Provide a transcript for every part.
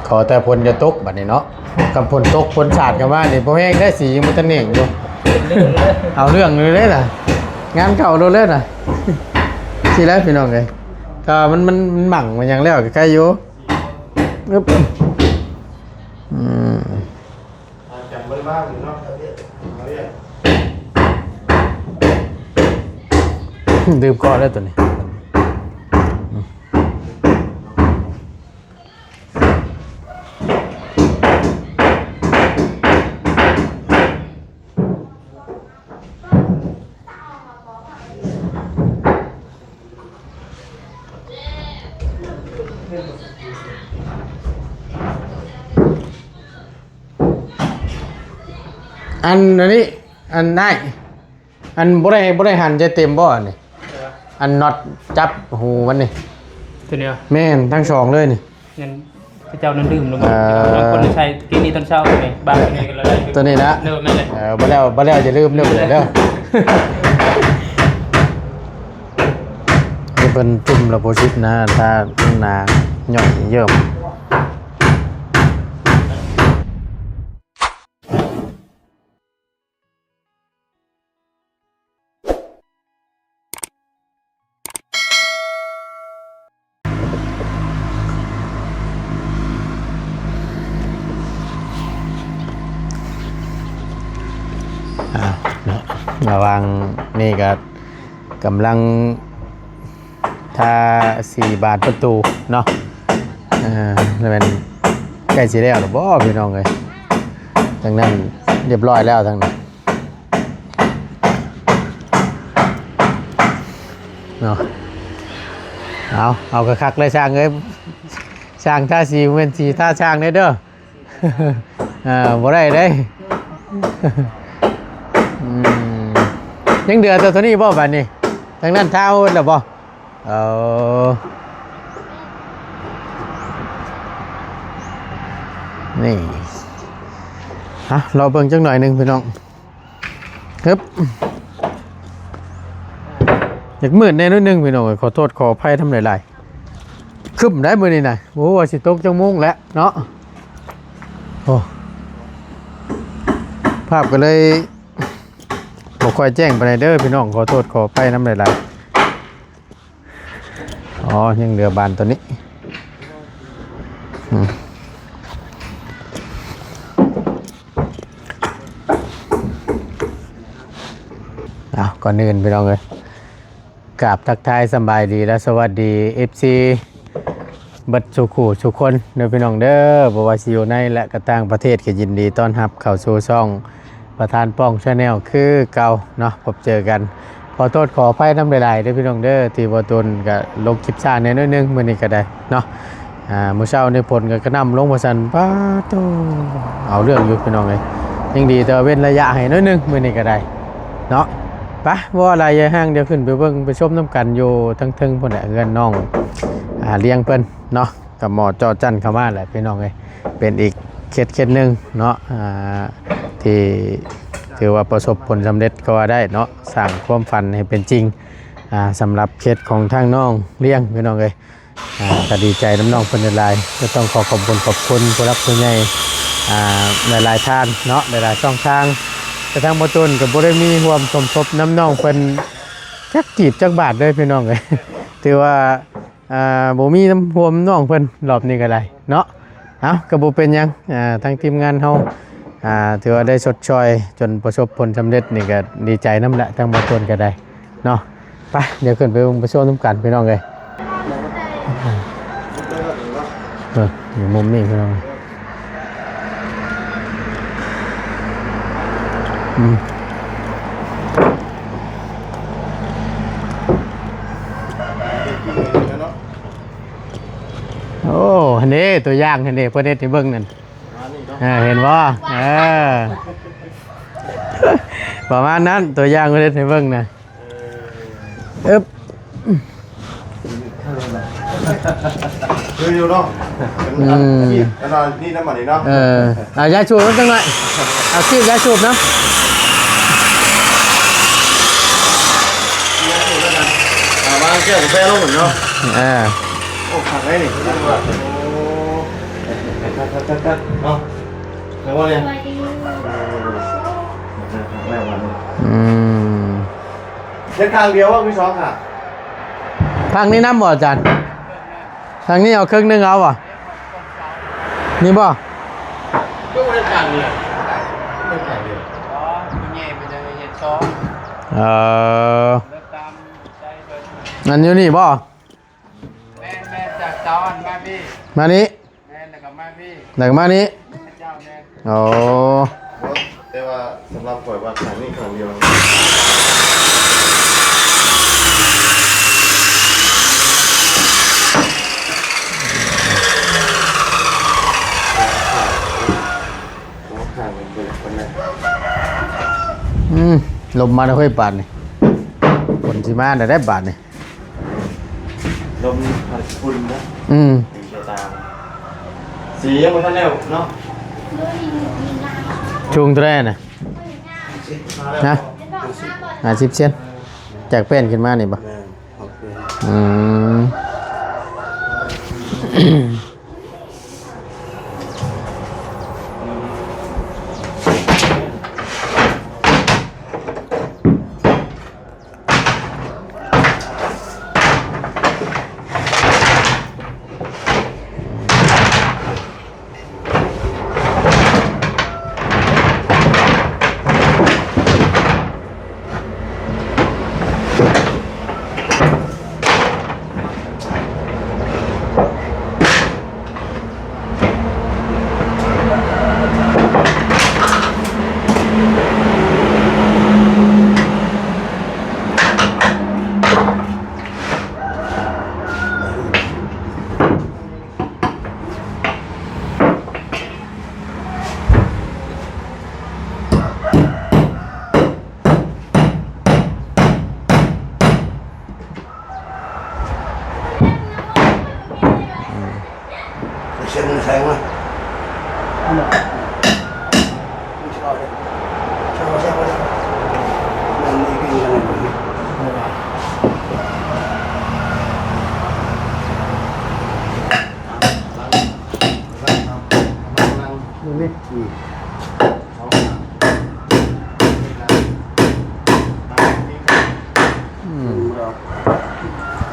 ຂໍແຕ່ຝົນຢ່າຕົກບັດນີ້ເນາະ. ຄັນຝົນຕົກຝົນສາດເຂົ້າມານີ້ ບໍ່ແຮງໄດ້ ສີຍັງບໍ່ທັນແຫ້ງຢູ່. ເປັນເລື່ອງເລີຍ ເອົາເລື່ອງເລີຍນະ. ງານເຂົ້າໂລດເລີຍນະ. ຊິແລ້ວພີ່ນ້ອງເອີຍ. ຖ້າມັນ ມັນ ມັນໝັ່ງມັນຫຍັງແລ້ວກໍໄຄຢູ່. ອຶບ ອືມ ດື່ມກ່ອນເດີຕົວນີ້. ອັນ ອັນນີ້ ອັນ ອ້າຍ ອັນ ບໍ່ໄດ້ ບໍ່ໄດ້ຫັນໃຈເຕັມບໍ່ອັນນີ້? ອັນ ນັອດຈັບຫູມັນນີ້. ຕົວນີ້ຫວາ? ແມ່ນ ທັງສອງເລີຍນີ້. ຍັງ ເຂົາເຈົ້ານັ້ນລືມແລ້ວ. ເອີ ບາງຄົນໃຊ້ກິນນີ້ຕອນເຊົ້ານີ້ ບາງຄົນນີ້ກໍລະໄດ້ ຕົວນີ້ນະ. ເດີ ແມ່ນແຫຼະ. ເອີ ບໍ່ແລ້ວ ບໍ່ແລ້ວຢ່າລືມເດີ ເດີ. ນີ້ເພິ່ນຈຸ່ມລະບໍ່ຊິດນະ ຖ້າໜ້າຫຍ້ອຍເຢີ້ມ. ອ່າ ເນາະ ລະຫວ່າງນີ້ກໍກຳລັງ ທາສີບານປະຕູເນາະ. ເອີ ແມ່ນໃກ້ຊິແລ້ວແລ້ວບໍ່ພີ່ນ້ອງເອີຍ? ທາງນັ້ນຮຽບຮ້ອຍແລ້ວ ທາງນັ້ນເນາະ. ເອົາ ເອົາຄັກໆເລີຍຊ່າງເອີຍ. ຊ່າງທາສີ ບໍ່ແມ່ນສີ ທາຊ່າງເດີ. ອ່າ ບໍ່ໄດ້ເດ້. ອືມ ຍັງເຫຼືອແຕ່ໂຕນີ້ບໍ່ບາດນີ້? ທາງນັ້ນທາໝົດແລ້ວບໍ່? ເອີ ນີ້ ຮະ ລໍເບິ່ງຈັກໜ້ອຍໜຶ່ງພີ່ນ້ອງ. ຮຶບ ຢາກມືດແດ່ໜ້ອຍໜຶ່ງພີ່ນ້ອງເອີຍ ຂໍໂທດຂໍອະໄພນຳຫຼາຍໆ. ຄຶ້ມໄດ໋ມື້ນີ້ນະ ບໍ່ຮູ້ວ່າຊິຕົກຈັກໂມງແຫຼະເນາະ. ໂອ້ ພາບກໍເລີຍບໍ່ຄ່ອຍແຈ້ງປານໃດເດີພີ່ນ້ອງ ຂໍໂທດຂໍອະໄພນຳຫຼາຍໆ. ອໍ ຍັງເຫຼືອບານໂຕນີ້. ອືມ ເອົາ ກ່ອນອື່ນພີ່ນ້ອງເອີຍ ກາບທັກທາຍສະບາຍດີ ແລະ ສະຫວັດດີ ເອັຟຊີ ເບິດສູ່ຄູ່ສູ່ຄົນເດີພີ່ນ້ອງເດີ. ບໍ່ວ່າຊິຢູ່ໃນ ແລະ ກໍຕ່າງປະເທດ ກໍຍິນດີຕ້ອນຮັບເຂົ້າສູ່ຊ່ອງ ປະທານປ້ອງ Channel ຄືເກົ່າເນາະ. ພົບເຈີກັນ ຂໍໂທດຂໍອະໄພນຳຫຼາຍໆເດີພີ່ນ້ອງເດີ ທີ່ບໍ່ດົນກະລົງຄລິບຊ້າແດ່ໜ້ອຍໜຶ່ງມື້ນີ້ກໍໄດ້ເນາະ. ອ່າ ມື້ເຊົ້ານີ້ຝົນກໍກະໜ່ຳລົງວ່າຊັ້ນ ປາໂຕ ເອົາເລື່ອງຢູ່ພີ່ນ້ອງເອີຍ. ຍັງດີແຕ່ວ່າເວັ້ນໄລຍະໃຫ້ໜ້ອຍໜຶ່ງມື້ນີ້ກໍໄດ້ເນາະ. ໄປ ບໍ່ວ່າຫຼາຍຢ່າຫ່າງ ດຽວຂຶ້ນໄປເບິ່ງໄປຊົມນຳກັນຢູ່ທາງເທິງພຸ້ນແຫຼະ ເຮືອນນ້ອງ ອ່າ ລ້ຽງເພິ່ນເນາະ. ກັບໝໍ້ຈໍ້ຈັ້ນເຂົ້າມາແຫຼະພີ່ນ້ອງເອີຍ ເປັນອີກເຂດເຂດໜຶ່ງເນາະ ອ່າ ທີ່ຖືວ່າປະສົບຜົນສຳເລັດກໍວ່າໄດ້ເນາະ ສ້າງຄວາມຝັນໃຫ້ເປັນຈິງ ອ່າ ສຳລັບເຂດຂອງທາງນ້ອງລ້ຽງພີ່ນ້ອງເອີຍ. ອ່າ ກໍດີໃຈນຳນ້ອງເພິ່ນຫຼາຍໆ ກໍຕ້ອງຂໍຂອບຄຸນຂອບຄຸນຜູ້ຫຼັກຜູ້ໃຫຍ່ ອ່າ ຫຼາຍໆທ່ານເນາະ ຫຼາຍໆຊ່ອງທາງ. ແຕ່ທາງບໍ່ຕຸນກໍບໍ່ໄດ້ມີຮ່ວມສົມທົບນຳນ້ອງເພິ່ນຈັກກີບຈັກບາດເລີຍພີ່ນ້ອງເອີຍ ຖືວ່າ ອ່າ ບໍ່ມີນຳຮ່ວມນ້ອງເພິ່ນ ລອບນີ້ກໍໄດ້ເນາະ. ເອົ້າ ກໍບໍ່ເປັນຫຍັງ ອ່າ ທາງທີມງານເຮົາ ອ່າ ຖືວ່າໄດ້ຊົດຊ່ອຍຈົນປະສົບຜົນສຳເລັດນີ້ ກໍດີໃຈນຳແຫຼະ ທາງບ່າວຕົ້ນກໍໄດ້ເນາະ. ໄປ ດຽວຂຶ້ນໄປເບິ່ງໄປຊົມນຳກັນພີ່ນ້ອງເອີຍ. ເອີ ຢູ່ມຸມນີ້ພີ່ນ້ອງ. ອືມ ໂອ້ ຫັ້ນເດ້ ຕົວຢ່າງຫັ້ນເດ້ ເພິ່ນເຮັດໃຫ້ເບິ່ງນັ້ນ. ອ່າ ເຫັນບໍ່? ເອີ ປະມານນັ້ນ ຕົວຢ່າງເພິ່ນເຮັດໃຫ້ເບິ່ງນະ. ເອີ ອຶບ ຄືຢູ່ເນາະ. ອືມ ອັນນັ້ນນີ້ນຳມັນນີ້ເນາະ. ເອີ ເອົາຢາສູບນຳຈັກໜ້ອຍ ເອົາຊີບຢາສູບນຳ. ຢາສູບແລ້ວກັນ ເອົາມາແກ້ວກາແຟລົງເນາະ. ເອີ ໂອ້ ຄັກໄດ໋ນີ້. ໂອ້ ຄັກໆໆໆ ເນາະ ແມ່ນບໍ່ນີ້? ສະບາຍດີ ເອີ ຄັກແລ້ວບັດນີ້ ອືມ ເຮັດຂ້າງດຽວບໍ່ ມີສອງຂ້າງ? ຂ້າງນີ້ນຳບໍ່ອາຈານ? ຂ້າງນີ້ເອົາເຄິ່ງໜຶ່ງເອົາບໍ່? ນີ້ບໍ່? ຄືບໍ່ໄດ້ຂ້າງດຽວ ເຮັດຂ້າງດຽວ ອໍ ຜູ້ໃຫຍ່ເພິ່ນຈະເຮັດສອງ ເອີ ເລີກຕາມໃຈເພິ່ນ ອັນຢູ່ນີ້ບໍ່? ແມ່ນໆ ຈາກເສົາອັນມາພີ້ ມານີ້ ແມ່ນ ແລ້ວກໍມາພີ້ ແລ້ວກໍມານີ້ ແມ່ນເຈົ້າ ແມ່ນ ໂອ້ ແຕ່ວ່າສຳລັບຂ້ອຍວ່າຂ້າງນີ້ຂ້າງດຽວ ອືມ ລົມມາແລ້ວເຮີ້ຍບາດນີ້ ຝົນຊິມາແລ້ວເດ້ບາດນີ້. ລົມພັດຝຸ່ນນະ ອືມ ດີກວ່າຕາມ ສີຍັງບໍ່ທັນແລ້ວເນາະ ສູງເທົ່າໃດນະ? ຮະ ຫ້າສິບເຊັນ ຈາກແປ້ນຂຶ້ນມານີ້ບໍ່? ແມ່ນ ໂອເຄ ອືມ. ອືມ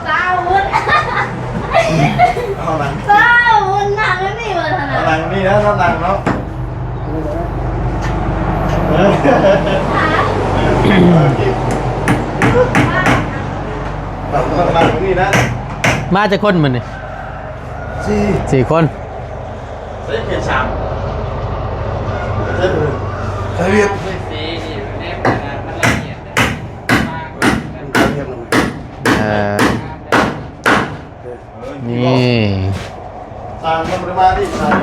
ສາວບຸນ ເອົາຫຼັງ ສາວບຸນນັ່ງນີ້ວ່າຊັ້ນນະ ເອົາຫຼັງນີ້ນະ ເອົາຫຼັງເນາະ ເອີ ໂອເຄ ເອົາຫຼັງນີ້ນະ ມາຈັກຄົນມື້ນີ້? ສີ່ ສີ່ຄົນ. ໃຊ້ເຂດສາມ ໃຊ້ເຂດ ໃຊ້ວຽກ ເອີ ນີ້ ສາມ ມັນບໍ່ໄດ້ມາດິ ສາມ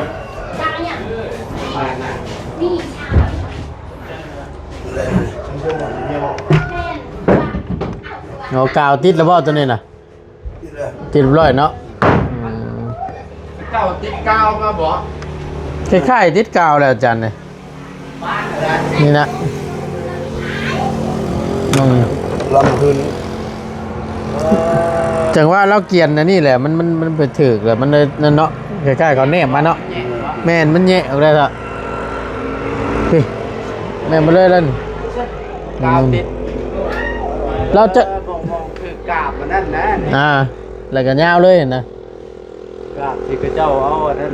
ໂອ້ ກາວຕິດແລ້ວບໍ່ໂຕນີ້ນະ? ຕິດແລ້ວ ຕິດຮຽບຮ້ອຍເນາະ ອືມ ເຈົ້າຕິດກາວມາບໍ່? ຄ້າຍໆຕິດກາວແຫຼະອາຈານເອີຍ ນີ້ນະ ອືມ ລຳຄືນ ຈັ່ງວ່າລາວກຽນອັນນີ້ແຫຼະ ມັນ ມັນ ມັນໄປຖືກແລ້ວ ມັນເລີຍນັ້ນເນາະ ຄ້າຍໆເຂົາແນບມາເນາະ ແມ່ນ ມັນແຍະອອກໄດ້ລະ ນີ້ ແມ່ນບໍ່ເລີຍລະ ກາວຕິດ ອືມ ລາວຈະ ເອີ ບ່ອງ ບ່ອງຖືກກາບອັນນັ້ນນະ ອ່າ ແລ້ວກໍຍາວເລີຍນະ ກາບທີ່ເຂົາເຈົ້າເອົາອັນນັ້ນ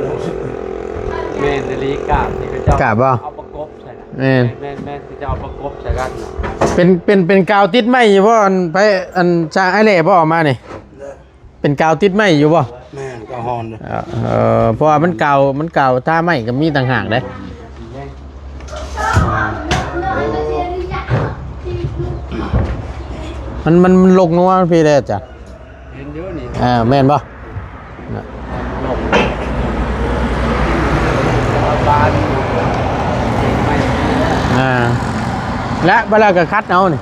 ແມ່ນອີ່ຫຼີ ກາບທີ່ເຂົາເຈົ້າ ກາບບໍ່? ເອົາປະກົບໃສ່ນະ ແມ່ນ ແມ່ນໆ ທີ່ເຈົ້າເອົາປະກົບໃສ່ກັນນະ ເປັນ ເປັນ ເປັນກາວຕິດໄມ້ຢູ່ບໍ່? ອັນໃຜ ອັນຊ່າງອ້າຍແຫຼບໍ່ເອົາມານີ້? ເປັນກາວຕິດໄມ້ຢູ່ບໍ່? ແມ່ນ ກາວຮ້ອນເດ້ ເອີ ເພາະວ່າມັນກາວ ມັນກາວທາໄມ້ກໍມີຕ່າງຫາກເດ້ ມັນ ມັນ ມັນລົກນົວພີ້ເດ້ອາຈານ ເຫັນຢູ່ນີ້ ອ່າ ແມ່ນບໍ່? ອ່າ ແລະ ເວລາກໍຂັດເອົານີ້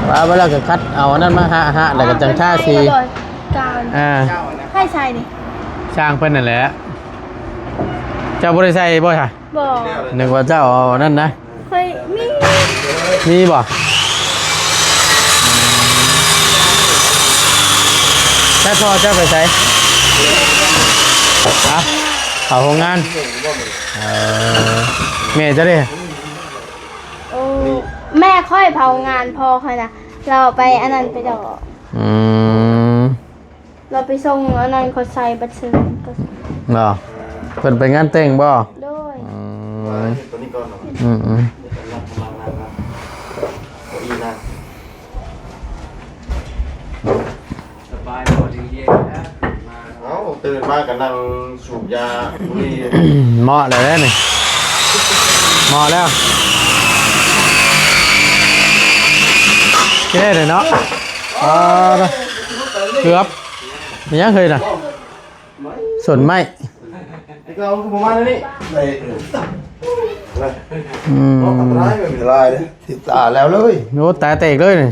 ວ່າ ເວລາກໍຂັດເອົາອັນນັ້ນມາຫະໆ ແລ້ວກໍຈັ່ງທາສີ ອ່າ ໃຜໃສ່ນີ້? ຊ່າງເພິ່ນນັ້ນແຫຼະ ເຈົ້າບໍ່ໄດ້ໃສ່ບໍ່? ບໍ່ ນຶກວ່າເຈົ້າເອົາອັນນັ້ນນະ ຂ້ອຍມີ ມີບໍ່? ແລ້ວພໍ່ເຈົ້າໄປໃສ? ຮະ? ເຜົາໂຮງງານ. ເອີ ແມ່ເຈົ້າເດ້? ໂອ້ ແມ່ຂ້ອຍເຜົາງານພໍ່ຂ້ອຍນະ ລາວໄປອັນນັ້ນໄປດອກ. ອືມ ລາວໄປສົ່ງອັນນັ້ນເຂົາໃສ່ບັດເຊີນ. ເນາະ ເພິ່ນໄປງານແຕ່ງບໍ່? ໂດຍ. ອືມ ຕົວນີ້ກ່ອນເນາະ. ອືມໆ ສະບາຍບໍ່? ເຢັນໆ ເອົ້າ ຕື່ນມາກໍນັ່ງສູບຢາບຸຫຼີ່. ເໝາະແລ້ວເດ້ນີ້ ເໝາະແລ້ວ. ເຈົ້ເດ້ເນາະ. ອ່າ ເກືອບ ມີຫຍັງເຮີ້ຍນະ? ສົ້ນໄມ້. ນີ້ກໍເອົາປະມານນີ້. ອືມ ອັນຕະລາຍ ອັນຕະລາຍເດ້ ຕິດຕາແລ້ວເລີຍ. ໂອ້ ຕາແຕກເລີຍນີ້.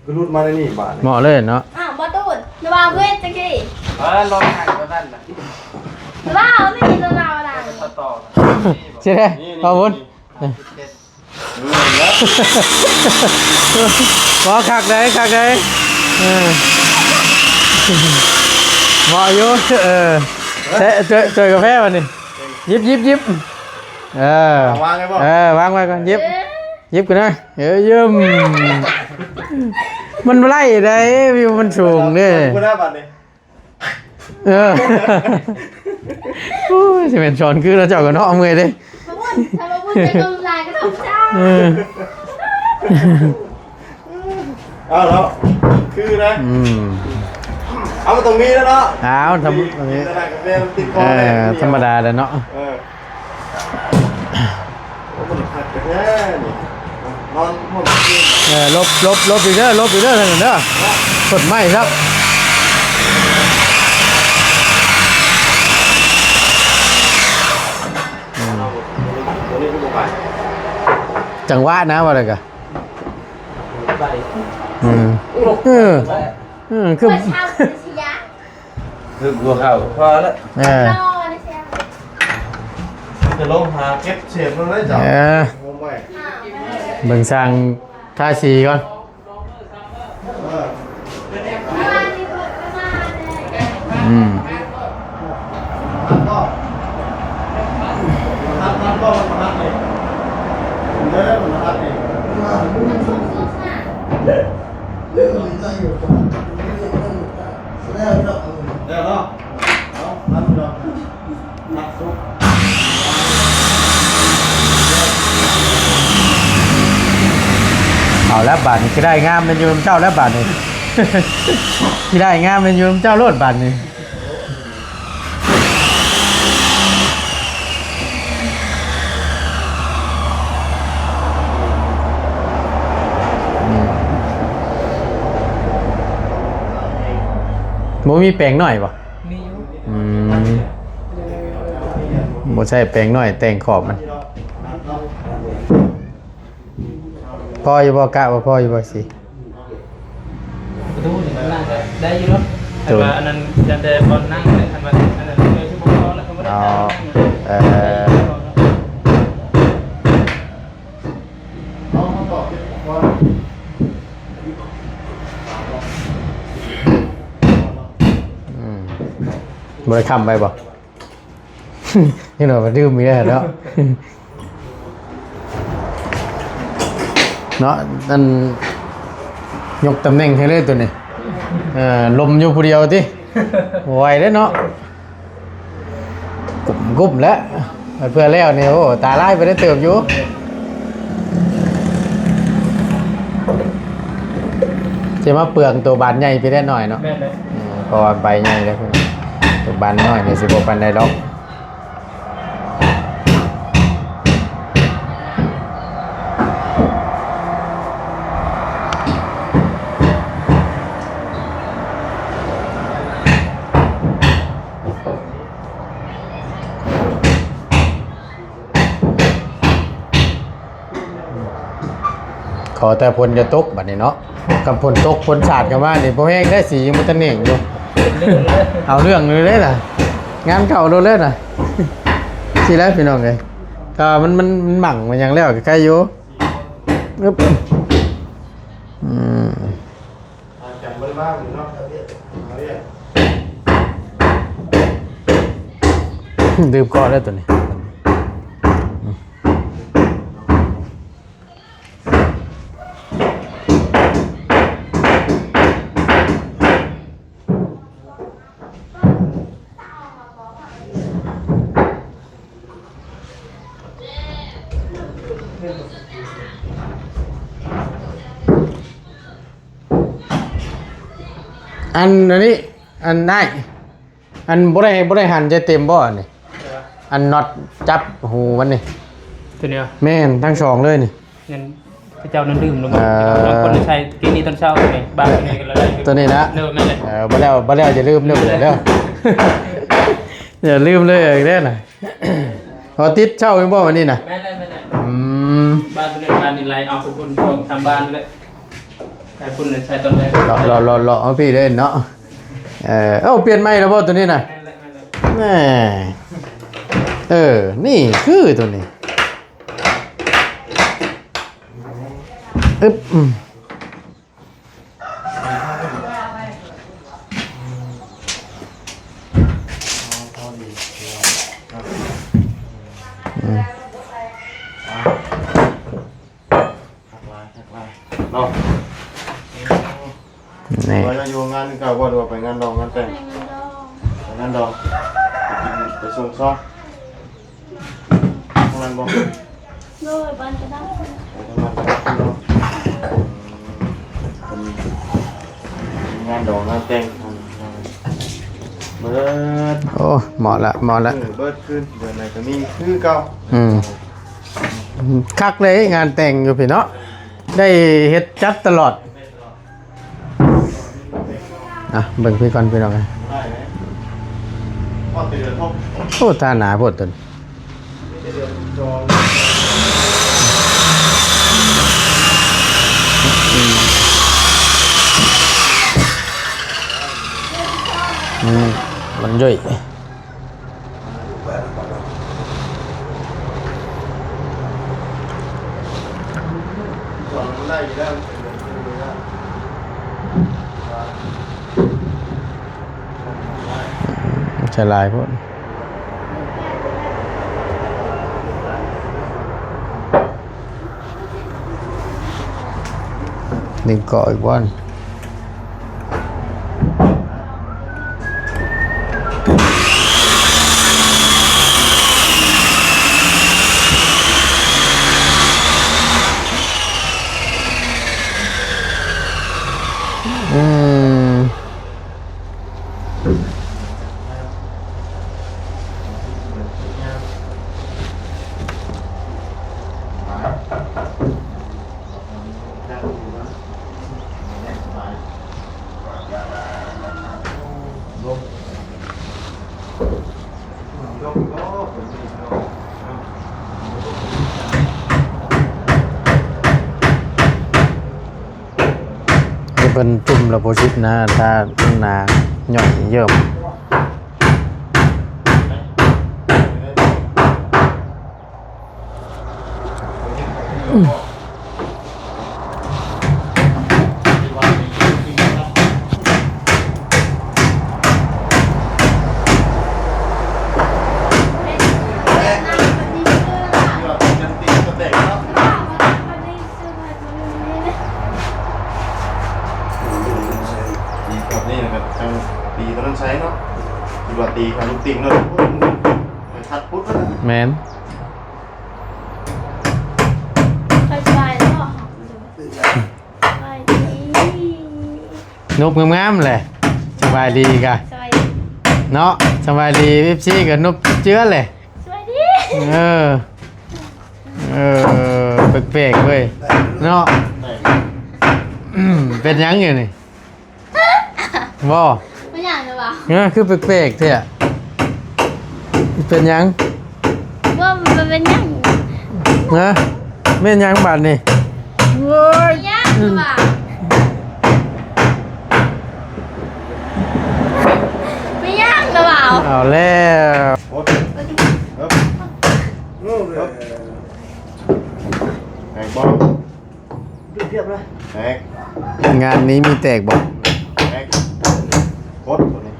ຄືຫຼຸດມາໃນນີ້ບາດນີ້ ເໝາະເລີຍເນາະ. ອ້າວ ບໍ່ຕູດ ລະວ່າເວດຕະກີ້ ເອີ ລົດຫັ້ນ ລົດນັ້ນນະ ລະວ່າເອົານີ້ ລະວ່າເອົານັ້ນ ຕັດຕໍ່ ຊິໄດ້ ນີ້ ເອົາພຸ້ນ ນີ້ ນີ້ ບໍ່ ຄັກໃດ ຄັກໃດ. ເອີ ເໝາະຢູ່. ເອີ ແຕະ ເຈີ ເຈີກາແຟບັດນີ້ ຫຍິບ ຫຍິບ ຫຍິບ. ເອີ ວາງໄວ້ບໍ່? ເອີ ວາງໄວ້ກ່ອນ ຫຍິບ ຫຍິບກ່ອນນະ. ເອີ ຢ້ຽມ ມັນບໍ່ໄດ້ໃດ ວິວມັນສູງເດ້. ເອີ ໂອ້ຍ ຊິແມ່ນສອນຄືແລ້ວ ເຈົ້າກໍເນາະ ເມື່ອຍເດ້. ເອີ ເອົາແລ້ວ ຄືນະ ອືມ ເອົາ ມັນຕ້ອງມີແລ້ວເນາະ. ອ້າວ ທຳ ນີ້ ທຳມະດາແຫຼະເນາະ. ເອີ ໂອ້ ມັນຄັກແທ້ນີ້ ນອນ ເອີ ຫຼົບ ຫຼົບ ຫຼົບອີກເດີ ຫຼົບອີກເດີ ນັ້ນເດີ ກົດໄມ້ຊະ. ອືມ ຈັງຫວະນະ ວ່າແລ້ວກະ ອືມ ເອີ ເອີ ຄື ຄືຫົວເຂົ່າພໍແລ້ວ. ເອີ ຈະລົງຫາເກັບເສດມັນໄວ້ເຈົ້າ. ເອີ ເບິ່ງຊ່າງທາສີກ່ອນ. ເອີ ອືມ ເອົາລະບາດນີ້ ຊິໄດ້ງາມແມ່ນຢູ່ນຳເຈົ້າລະບາດນີ້ ຊິໄດ້ງາມແມ່ນຢູ່ນຳເຈົ້າໂລດບາດນີ້. ອືມ ບໍ່ມີແປງນ້ອຍບໍ່? ມີຢູ່. ອືມ ບໍ່ໃຊ້ແປງນ້ອຍແຕ່ງຂອບມັນ. ພໍຢູ່ບໍ່? ກະວ່າພໍຢູ່ບໍ່? ຊິ ປະຕູນີ້ມັນໜ້າຈະໄດ້ຢູ່ດອກ. ໂດຍ ຄັນວ່າອັນນັ້ນ ຍັງແຕ່ບ່ອນນັ່ງເລີຍ ຄັນວ່າອັນນັ້ນເລີຍຊິບໍ່ພໍແລ້ວ ຄັນບໍ່ໄດ້ ເອີ ອືມ ບໍ່ໄດ້ຄ້ຳໄວ້ບໍ່? ນີ້ເນາະ ມັນດື່ມອີກແລ້ວເນາະ ເນາະ ອັນ ຍົກຕຳແໜ່ງໃຫ້ເລີຍໂຕນີ້. ເອີ ລົມຢູ່ຜູ້ດຽວຕິ ບໍ່ໄຫວເດ້ເນາະ ກຸ້ມໆ ແລ້ວ ເພື່ອແລ້ວນີ້ ໂອ້ ຕາລາຍໄປໄດ້ເຕີບຢູ່. ຊິມາເປືອງໂຕບານໃຫຍ່ໄປໄດ້ໜ້ອຍເນາະ. ແມ່ນເລີຍ. ເອີ ເພາະວ່າໃບໃຫຍ່ແລ້ວ ໂຕບານນ້ອຍນີ້ຊິບໍ່ປານໃດດອກ. ຂໍແຕ່ຝົນຢ່າຕົກບັດນີ້ເນາະ. ຄັນຝົນຕົກຝົນສາດເຂົ້າມານີ້ ບໍ່ແຮງໄດ້ ສີຍັງບໍ່ທັນແຫ້ງຢູ່. ເລື່ອງເລີຍ ເອົາເລື່ອງເລີຍເດ້ນະ ງານເຂົ້າໂລດເລີຍນະ. ຊີ້ແຫຼະພີ່ນ້ອງເອີຍ ຖ້າມັນ ມັນ ມັນໝັ້ງມັນຫຍັງແລ້ວກໍໄຄຢູ່. ອຶບ ອືມ. ອາຈານບໍ່ໄດ້ມາມື້ເນາະ ຫາວຽກ ຫາວຽກ. ດື່ມເກາະແລ້ວໂຕນີ້. ອັນ ອັນນີ້ ອັນ ອ້າຍ ອັນ ບໍ່ໄດ້ ບໍ່ໄດ້ຫັນໃຈເຕັມບໍ່ອັນນີ້? ອັນນັອດຈັບຫູມັນນີ້ ໂຕນີ້ຫວາ? ແມ່ນ ທັງສອງເລີຍນີ້. ຍັງ ເຂົາເຈົ້ານັ້ນລືມລົງມາ. ເອີ ບາງຄົນໃສ່ກີ້ນີ້ຕອນເຊົ້ານີ້ ບາງຄົນນີ້ກໍລະໄດ້ ໂຕນີ້ນະ. ເດີ ແມ່ນແຫຼະ. ເອີ ບໍ່ແລ້ວ ບໍ່ແລ້ວຢ່າລືມເດີ ເດີ ຢ່າລືມເລີຍເດີນະ. ເອົາຕິດເຊົ້າແມ່ນບໍ່ວັນນີ້ນະ? ແມ່ນແຫຼະ ແມ່ນແຫຼະ. ອືມ ບາງຄົນນີ້ ບາງນີ້ໄລ່ເອົາໄປພຸ້ນ ສອງສາມບາງແຫຼະ ໄປພຸ້ນໃສ່ຕອນແລກ ເລາະ ເລາະ ເລາະ ເລາະເອົາພີ້ເລີຍເນາະ. ເອີ ເອົາ ປ່ຽນໃໝ່ແລ້ວບໍ່ໂຕນີ້ນະ? ແມ່ນແຫຼະ ແມ່ນແຫຼະ. ແໝ່ ເອີ ນີ້ຄືໂຕນີ້. ອຶບ ອືມ ອືມ ຄັກຫຼາຍ ຄັກຫຼາຍເນາະ. ນີ້ ວ່າຈະຢູ່ງານຄືເກົ່າບໍ່ ຫຼືວ່າໄປງານດອງງານແຕ່ງ? ໄປງານດອງ ໄປງານດອງ ໄປກິນ ໄປສົ່ງຊອງ ທາງນັ້ນບໍ່? ໂດຍ ບ້ານກະດານ ໄປທາງບ້ານກະດານເນາະ. ອືມ ເປັນງານດອງງານແຕ່ງ ເບິດ ໂອ້ ເໝາະລະ ເໝາະລະ ເບິດຄືນ ເດືອນໃດກໍມີຄືເກົ່າ. ອືມ ຄັກເລີຍ ງານແຕ່ງຢູ່ພີ້ເນາະ ໄດ້ເຮັດຈັດຕະຫຼອດ. ອ່ະ ເບິ່ງພີ້ກ່ອນພີ່ນ້ອງເອີຍ. ໂອ້ ທ່າໜາໂພດຕົນ ອືມ ມັນຍ່ອຍ. ໃສ່ຫຼາຍໂພດ ດຶງເກາະອີກບ່ອນ. ອືມ ເພິ່ນຈຸ່ມລະບໍ່ຊິດນະ ຖ້າໜາຫຍ້ອຍເຢີ້ມ. ຕີແບບນີ້ແລ້ວກໍຈັ່ງຕີຕອນນັ້ນໃສ່ເນາະ ທີ່ວ່າຕີຂາລູກຕິ່ງເນາະ ມັນຄັດປຸດແລ້ວນະ. ແມ່ນ. ສະບາຍດີ. ນຸບງາມໆແຫຼະ. ສະບາຍດີກະ ສະບາຍດີເນາະ. ສະບາຍດີ ເອັຟຊີ ກະນຸບເຈືອແຫຼະ. ສະບາຍດີ. ເອີ ເອີ ແປກໆເວີຍເນາະ. ເປັນຫຍັງຢູ່ນີ້? ບໍ່ ເປັນຫຍັງຫຼືວ່າ? ເອີ ຄືແປກໆແທ້. ເປັນຫຍັງ? ບໍ່ ບໍ່ເປັນຫຍັງ. ຮະ? ແມ່ນຫຍັງບາດນີ້? ໂອ້ຍ ເປັນຫຍັງຫຼືວ່າ? ເປັນຫຍັງຫຼືວ່າ? ເອົາແລ້ວ. ແຕກບໍ່? ແຕກ. ງານນີ້ມີແຕກບໍ່? ແຕກ. ໂຄດຕົວນີ້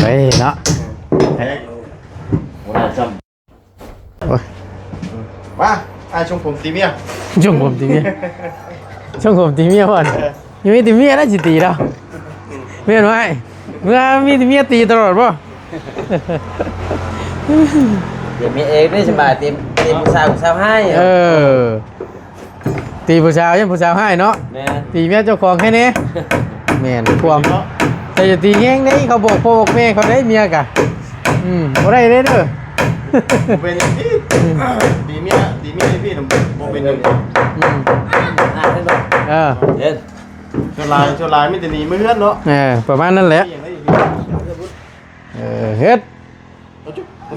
ເວີຍເນາະ. ແຕກ. ໂອ້ຍ ມາ ອ້າຍຊົງຜົມຕີເມຍ ຊົງຜົມຕີເມຍ ຊົງຜົມຕີເມຍບໍ່? ເອີ ຍັງມີແຕ່ເມຍນະຊິຕີລາວ ແມ່ນບໍ່ອ້າຍ? ເມື່ອມີແຕ່ເມຍຕີຕະຫຼອດບໍ່? ດຽວເມຍເອງນີ້ສະບາຍ ຕີ ຕີຜູ້ສາວ ຜູ້ສາວຮ້າຍ ເອີ ຕີຜູ້ສາວ ຢ້ານຜູ້ສາວຮ້າຍເນາະ ແມ່ນ ຕີເມຍເຈົ້າຂອງໃຫ້ແດ່ ແມ່ນ ຄວາມ ແຕ່ຢ່າຕີແຮງເດ້ ເຂົາບອກພໍ່ບອກແມ່ເຂົາໄດ້ ເມຍກະ ອືມ ບໍ່ໄດ້ເດ້ເດີ ບໍ່ເປັນຫຍັງ ຕີເມຍ ຕີເມຍໃຫ້ພີ່ນຳ ບໍ່ເປັນຫຍັງ ອືມ ເອີ ສ່ວນຫຼາຍ ສ່ວນຫຼາຍມີແຕ່ໜີເມືອເຮືອນເນາະ ເອີ ປະມານນັ້ນແຫຼະ ເອີ ເຮັດ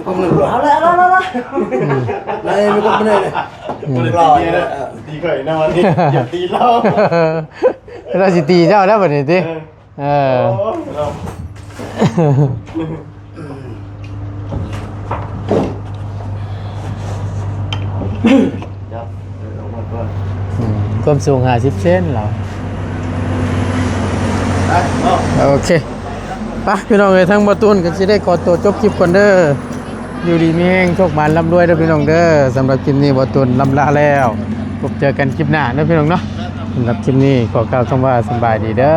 ເອົາລະ ເອົາລະ ເອົາລະ ອືມ ໄດ້ ມີຄົນໄດ້ເລີຍ ອືມ ບໍ່ໄດ້ຕີເມຍນະ ຕີຂ້ອຍນະ ວັນນີ້ ຢ່າຕີລາວ ລາວຊິຕີເຈົ້າແລ້ວບັດນີ້ຕິ ເອີ ເອີ ໂອ້ ເນາະ ອືມ ຄວາມສູງຫ້າສິບເຊັນລາວ ໄດ້ເນາະ ໂອເຄ ໄປພີ່ນ້ອງເອີຍ ທາງບ່າວຕູນກໍຊິໄດ້ຂໍຕົວຈົບຄລິບກ່ອນເດີ ຢູ່ດີມີແຮງ ໂຊກໝານ ລ່ຳລວຍເດີພີ່ນ້ອງເດີ ສຳລັບຄລິບນີ້ບ່າວຕູນລ່ຳລາແລ້ວ ພົບເຈີກັນຄລິບໜ້າເດີພີ່ນ້ອງເນາະ ສຳລັບຄລິບນີ້ຂໍກ່າວຄຳວ່າສະບາຍດີເດີ.